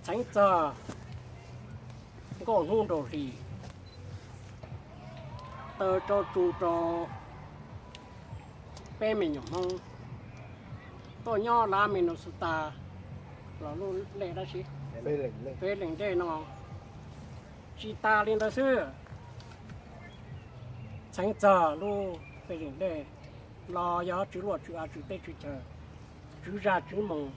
Txheeb txog nkauj hnub nraug hli, taw tso tsu rau peb me nyuam Hmoob tuaj nyob lav Minnesota los lub lej dab tsi, peb leeg dej no. Tsis tas li ntawd xwb, txheeb txog lub peb leeg dej los yog tswv luaj tswv av tswv teb tswv chaw, tswv zaj tswv moos,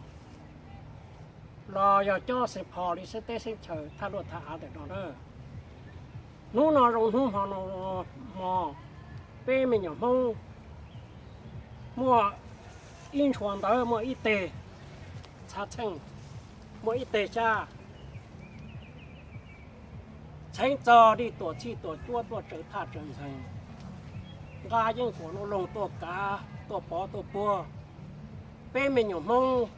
los yog cob xeem phos li xeeb teb xeeb chaw thaj luaj thaj av ntawm no na. Hnub no zoo hnub hmo no, hmo peb me nyuam Hmoob muaj ib ntshua ntawv, muaj ib teg txhav txheej, muaj ib teg xyab, txheeb txog nej tuam txhij tuam cuab tuaj tsawv thaj tsawv ntxhee, nqa yeej huam looj loog tuaj kav tuaj pov tuaj puag. Peb me nyuam Hmoob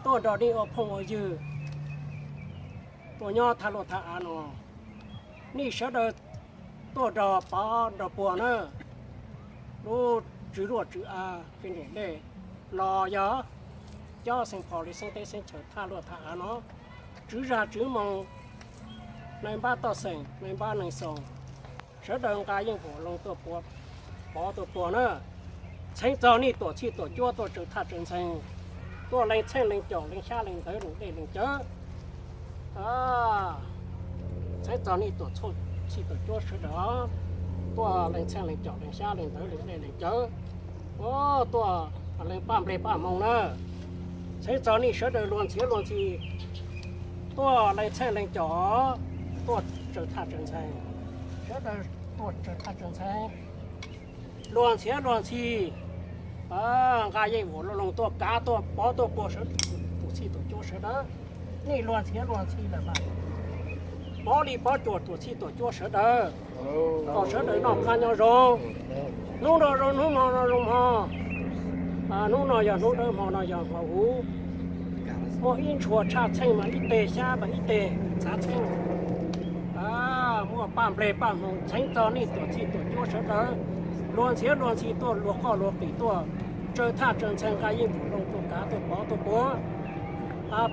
tuaj nrog nej ua phooj ua ywg tuaj nyob thaj luaj thaj av no, nej sawv daws tuaj nrog pov nrog puag na. Lub tswv luaj tswv av peb leeg dej los yog cob xeem phos li xeeb teb xeeb chaw thaj luaj thaj av no, tswv zaj tswv moos, neeg npab toj xeem neeg npab neeg xoo, sawv daws nqa yeej huam loog tuaj pov tuaj puag na. Txheeb txog nej tuam txhij tuam cuab tuaj tsawv thaj tsawv ntxhee, tuaj lees txheej lees caum lees xyab lees ntawv lees dej lees cawv. Txheeb txog nej tuam txhij tuam cuab sawv daws tuaj lees txheej lees caum lees xyab lees ntawv lees dej lees cawv, tuaj lees paj nplej paj hmoov na. Txheeb txog nej sawv daws luag ntxhiav luag ntxhi tuaj lees txheej lees caum, tuaj tsawv thaj tsawv ntxhee, sawv daws tuaj tsawv thaj tsawv ntxhee, luag ntxhiav luag ntxhi, nqa yeej huam looj loog tuaj kav tuaj pov tuaj puag sawv daws, tuam txhij tuam cuab sawv daws. Nej luag ntxhiav luag ntxhi lawm mas pov li pov cuam tuam txhij tuam cuab sawv daws, kom sawv daws noj qab nyob zoo. Hnub no zoo hnub, hmo no zoo hmo, hnub no yog hnub dawb, hmo no yog hmo huv. Muaj ib ntshua tshaj txheej mas ib teg xyab mas ib teg txhav txheej, muaj paj nplej paj hmoov. Txheeb txog nej tuam txhij tuam cuab sawv daws, luag ntxhiav luag ntxhi tuaj luag qoj luag qis tuaj tsawv thaj tsawv ntxhee, nqa yeej huam looj tuaj kav tuaj pov tuaj puag.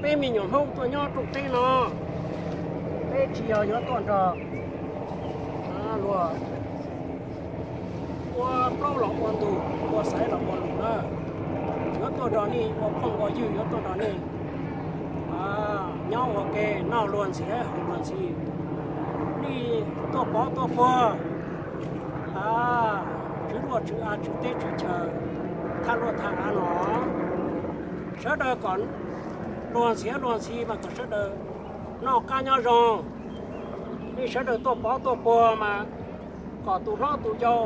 Peb me nyuam Hmoob tuaj nyob rooj teb no, peb tsis yog yuav tuaj nrog luag ua plaub los ua ntug, ua xaiv los ua lus na. Yuav tuaj nrog nej ua phooj ua ywg, yuav tuaj nrog nej nyob ua ke, noj luag ntxhiav haus luag ntxhi. Nej tuaj pov tuaj puag, tswv luaj tswv av tswv teb tswv chaw thaj luaj thaj av no, sawv daws kom luag ntxhiav luag ntxhi mas kom sawv daws noj qab nyob zoo. Nej sawv daws tuaj pov tuaj puag mas kom tus hlob tus yau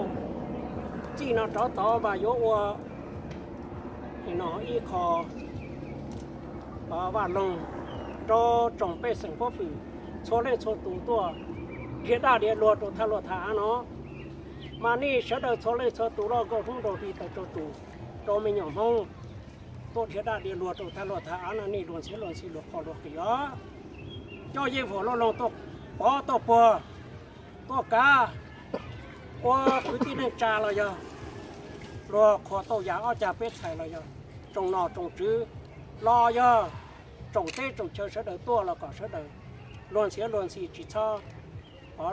txij no rov tod mas yuav ua no ib qho vaj loog rau tsoom pej xeem huab hwm txhua leej txhua tus tuaj dhia daj dhia luag rau thaj luaj thaj av no. Mas nej sawv daws txhua leej txhua tus los nkauj hnub nraug hli taw tso tus rau me nyuam Hmoob tuaj dhia daj dhia luag rau thaj luaj thaj av no, nej luag ntxhiav luag ntxhi luag qoj luag qis os, coj yeej huam looj loog tuaj pov tuaj puag, tuaj kav ua kwv tij neej tsa los yog luag qhuas tau yam ob cag peb txhais los yog tsoom nom tsoom tswv los yog tsoom teb tsoom chaw sawv daws tuaj los kom sawv daws luag ntxhiav luag ntxhi tsis txhob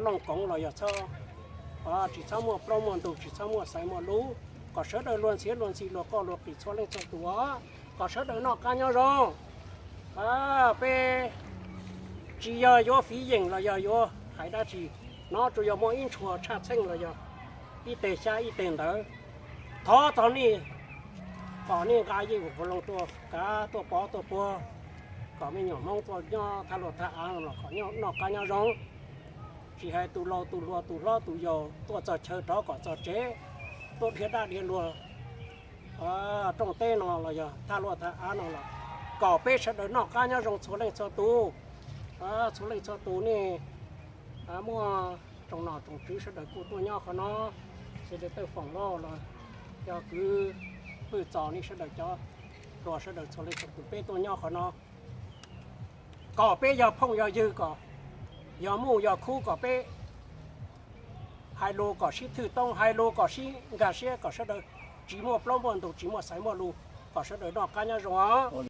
looj koov los yog txhob, tsis txhob muaj plaub muaj ntug, tsis txhob muaj xaiv muaj lus, kom sawv daws luag ntxhiav luag ntxhi luag qoj luag qis txhua leej txhua tus os, kom sawv daws noj qab nyob zoo. Peb tsis yog yuav fiv yeem los yog yuav hais dab tsi, no tsuas yog muaj ib ntshua tshaj txheej los yog ib teg xyab ib teg ntawv. Thov txog nej kom nej nqa yeej huam looj tuaj kav tuaj pov tuaj puag, kom me nyuam Hmoob tuaj nyob thaj luaj thaj av los kom noj qab nyob zoo. Tsis hais tus laus tus hluas tus hlob tus yau tuaj txog chaw rov kom txog tsev, tuaj dhia daj dhia luag rooj teb no los yog thaj luaj thaj av no los kom peb sawv daws noj qab nyob zoo txhua leej txhua tus. Txhua leej txhua tus nej muaj tsoom nom tsoom tswv sawv daws kuj tuaj nyob qhov no, xws li Tawj Foom Lauj los yog kwv Pwj Txos, nej sawv daws cov hluas sawv daws txhua leej txhua tus peb tuaj nyob qhov no kom peb yog phooj yog ywg, kom yog muj yog khub, kom peb hais lus kom sib thwj toob, hais lus kom sib nkag siab, kom sawv daws tsis muaj plaub muaj ntug, tsis muaj xaiv muaj lus, kom sawv daws noj qab nyob zoo os.